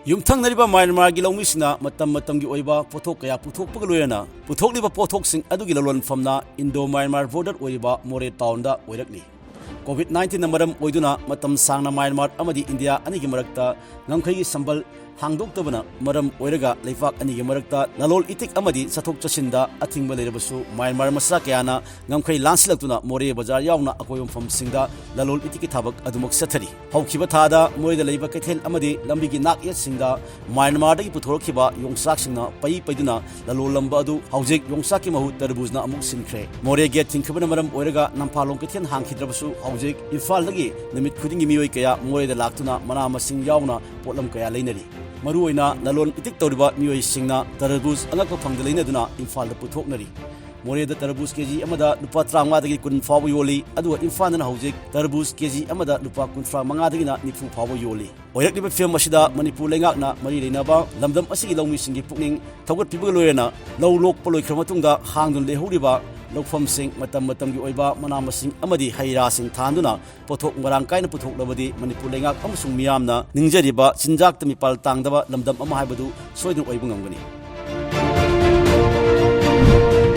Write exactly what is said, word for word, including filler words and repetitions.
ꯌꯨꯝꯊꯪꯅꯔꯤꯕ ꯃ꯭ꯌꯥꯟꯃꯥꯔꯒꯤ ꯂꯧꯃꯤꯁꯤꯡꯅ ꯃꯇꯝ ꯃꯇꯝꯒꯤ ꯑꯣꯏꯕ ꯄꯣꯠꯊꯣꯛ ꯀꯌꯥ ꯄꯨꯊꯣꯛꯄꯒ ꯂꯣꯏꯅꯅ ꯄꯨꯊꯣꯛꯂꯤꯕ ꯄꯣꯠꯊꯣꯛꯁꯤꯡ ꯑꯗꯨꯒꯤ ꯂꯂꯣꯟꯐꯝꯅ ꯏꯟꯗꯣ ꯃ꯭ꯌꯥꯟꯃꯥꯔ ꯕꯣꯔꯗꯔ ꯑꯣꯏꯔꯤꯕ ꯃꯣꯔꯦ ꯇꯥꯎꯟꯗ ꯑꯣꯏꯔꯛꯂꯤ꯫ ꯀꯣꯚꯤꯗ ꯅꯥꯏꯟꯇꯤꯟꯅ ꯃꯔꯝ ꯑꯣꯏꯗꯨꯅ ꯃꯇꯝ ꯁꯥꯡꯅ ꯃ꯭ꯌꯥꯟꯃꯥꯔ ꯑꯃꯗꯤ ꯏꯟꯗꯤꯌꯥ ꯑꯅꯤꯒꯤ ꯃꯔꯛꯇ ꯉꯝꯈꯩꯒꯤ ꯁꯝꯕꯜ ꯍꯥꯡꯗꯣꯛꯇꯕꯅ ꯃꯔꯝ ꯑꯣꯏꯔꯒ ꯂꯩꯕꯥꯛ ꯑꯅꯤꯒꯤ ꯃꯔꯛꯇ ꯂꯂꯣꯜ ꯏꯇꯤꯛ ꯑꯃꯗꯤ ꯆꯠꯊꯣꯛ ꯆꯠꯁꯤꯟꯗ ꯑꯊꯤꯡꯕ ꯂꯩꯔꯕꯁꯨ ꯃ꯭ꯌꯥꯟꯃꯥꯔ ꯃꯆꯥ ꯀꯌꯥꯅ ꯉꯝꯈꯩ ꯂꯥꯟꯁꯤꯜꯂꯛꯇꯨꯅ ꯃꯣꯔꯦ ꯕꯖꯥꯔ ꯌꯥꯎꯅ ꯑꯀꯣꯏꯕ ꯃꯐꯝꯁꯤꯡꯗ ꯂꯂꯣꯜ ꯏꯇꯤꯛꯀꯤ ꯊꯕꯛ ꯑꯗꯨꯃꯛ ꯆꯠꯊꯔꯤ꯫ ꯍꯧꯈꯤꯕ ꯊꯥꯗ ꯃꯣꯔꯦꯗ ꯂꯩꯕ ꯀꯩꯊꯦꯜ ꯑꯃꯗꯤ ꯂꯝꯕꯤꯒꯤ ꯅꯥꯛ ꯌꯦꯠꯁꯤꯡꯗ ꯃ꯭ꯌꯥꯟꯃꯥꯔꯗꯒꯤ ꯄꯨꯊꯣꯔꯛꯈꯤꯕ ꯌꯣꯡꯆꯥꯛꯁꯤꯡꯅ ꯄꯩ ꯄꯩꯗꯨꯅ ꯂꯂꯣꯜꯂꯝꯕ ꯑꯗꯨ ꯍꯧꯖꯤꯛ ꯌꯣꯡꯆꯥꯛꯀꯤ ꯃꯍꯨꯠ ꯇꯔꯕꯨꯖꯅ ꯑꯃꯨꯛ ꯁꯤꯟꯈ꯭ꯔꯦ꯫ ꯃꯣꯔꯦ ꯒꯦꯠ ꯊꯤꯡꯈꯤꯕꯅ ꯃꯔꯝ ꯑꯣꯏꯔꯒ ꯅꯝꯐꯥꯂꯣꯡ ꯀꯩꯊꯦꯜ ꯍꯥꯡꯈꯤꯗ꯭ꯔꯕꯁꯨ ꯍꯧꯖꯤꯛ ꯏꯝꯐꯥꯜꯗꯒꯤ ꯅꯨꯃꯤꯠ ꯈꯨꯗꯤꯡꯒꯤ ꯃꯤꯑꯣꯏ ꯀꯌꯥ ꯃꯣꯔꯦꯗ ꯂꯥꯛꯇꯨꯅ ꯃꯅꯥ ꯃꯁꯤꯡ ꯌꯥꯎꯅ ꯄꯣꯠꯂꯝ ꯀꯌꯥ ꯂꯩꯅꯔꯤ꯫ ꯃꯔꯨꯑꯣꯏꯅ ꯂꯂꯣꯟ ꯏꯇꯤꯛ ꯇꯧꯔꯤꯕ ꯃꯤꯑꯣꯏꯁꯤꯡꯅ ꯇꯔꯕꯨꯖ ꯑꯉꯛꯄ ꯐꯪꯗ ꯂꯩꯅꯗꯨꯅ ꯏꯝꯐꯥꯜꯗ ꯄꯨꯊꯣꯛꯅꯔꯤ꯫ ꯃꯣꯔꯦꯗ ꯇꯔꯕꯨꯖ ꯀꯦꯖꯤ ꯑꯃꯗ ꯂꯨꯄꯥ ꯇꯔꯥꯃꯉꯥꯗꯒꯤ ꯀꯨꯟ ꯐꯥꯎꯕ ꯌꯣꯜꯂꯤ, ꯑꯗꯨꯒ ꯏꯝꯐꯥꯜꯗꯅ ꯍꯧꯖꯤꯛ ꯇꯔꯕꯨꯖ ꯀꯦꯖꯤ ꯑꯃꯗ ꯂꯨꯄꯥ ꯀꯨꯟꯊ꯭ꯔꯥ ꯃꯉꯥꯗꯒꯤꯅ ꯅꯤꯐꯨ ꯐꯥꯎꯕ ꯌꯣꯜꯂꯤ꯫ ꯑꯣꯏꯔꯛꯂꯤꯕ ꯐꯤꯕꯝ ꯑꯁꯤꯗ ꯃꯅꯤꯄꯨꯔ ꯂꯩꯉꯥꯛꯅ ꯃꯔꯤ ꯂꯩꯅꯕ ꯂꯝꯗꯝ ꯑꯁꯤꯒꯤ ꯂꯧꯃꯤꯁꯤꯡꯒꯤ ꯄꯨꯛꯅꯤꯡ ꯊꯧꯒꯠꯄꯤꯕꯒ ꯂꯣꯏꯅꯅ ꯂꯧ ꯂꯣꯛꯄ ꯂꯣꯏꯈ꯭ꯔꯕ ꯃꯇꯨꯡꯗ ꯍꯥꯡꯗꯨꯅ ꯂꯩꯍꯧꯔꯤꯕ ꯂꯧꯐꯝꯁꯤꯡ ꯃꯇꯝ ꯃꯇꯝꯒꯤ ꯑꯣꯏꯕ ꯃꯅꯥ ꯃꯁꯤꯡ ꯑꯃꯗꯤ ꯍꯩ ꯔꯥꯁꯤꯡ ꯊꯥꯍꯟꯗꯨꯅ ꯄꯣꯠꯊꯣꯛ ꯃꯔꯥꯡ ꯀꯥꯏꯅ ꯄꯨꯊꯣꯛꯂꯕꯗꯤ ꯃꯅꯤꯄꯨꯔ ꯂꯩꯉꯥꯛ ꯑꯃꯁꯨꯡ ꯃꯤꯌꯥꯝꯅ ꯅꯤꯡꯖꯔꯤꯕ ꯆꯤꯟꯖꯥꯛꯇ ꯃꯤꯄꯥꯜ ꯇꯥꯡꯗꯕ ꯂꯝꯗꯝ ꯑꯃ ꯍꯥꯏꯕꯗꯨ ꯁꯣꯏꯗꯅ ꯑꯣꯏꯕ ꯉꯝꯒꯅꯤ꯫